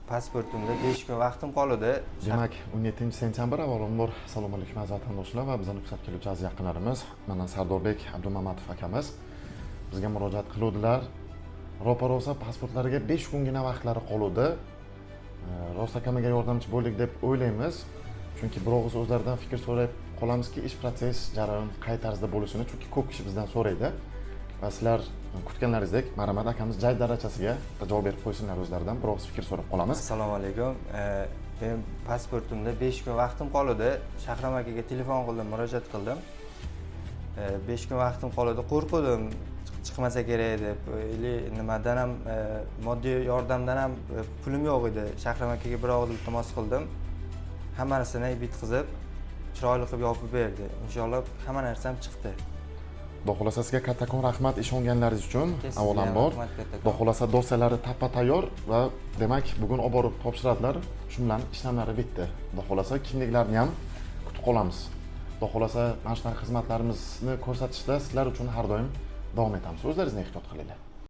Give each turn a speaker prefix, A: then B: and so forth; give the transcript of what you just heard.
A: Pasportimda 5 kun vaqtim qoldi.
B: Demak, 17 sentyabr. Avvalambor, assalomu alaykum, aziz vatandoshlar va bizani kuzatib keluvchi aziz yaqinlarimiz. Mana, Sardorbek Abdumamatov akamiz bizga murojaat qiluvdilar. Ro'pa rosa pasportlariga 5 kungina vaqtlari qoluvdi. Rost akamiga yordamchi bo'ldik deb o'ylaymiz, chunki bir og'iz o'zlaridan fikr so'rab qolamizki, ish protsess jarayon qay tarzda bo'lishini, chunki ko'p kishi bizdan so'raydi va sizlar kutganlaringizdek, marhamat, akamiz jay darachasiga javob berib qo'ysinlar, o'zlaridan bir og'iz fikr so'rab qolamiz.
A: Assalomu alaykum. Men pasportimda 5 kun vaqtim qoldi. Shahram akaga telefon qildim, murojaat qildim. 5 kun vaqtim qoldi, qo'rquvdim chiqmasa kerak deb или nimadan ham, moddiy yordamdan ham pulim yo'q edi. Shahram akaga bir og'iz iltimos qildim, hamma narsani bitkazib, chiroyli qilib yopib berdi. Inshaalloh, hamma narsam chiqdi.
B: Xudo xohlasa, sizga kattakon rahmat ishonganlaringiz uchun.
A: Aka, sizga ham
B: Avvalambor,
A: rahmat kattakon.
B: Xudo xohlasa, dosyalari tappa tayyor va demak, bugun olib borib topshiradilar. Shu bilan ishlamlari bitdi. Xudo xohlasa, kimliklarni ham kutib qolamiz. Xudo xohlasa, mana shunaqa xizmatlarimizni ko'rsatishda sizlar uchun har doim davom etamiz. O'zlaringizni ehtiyot qilinglar.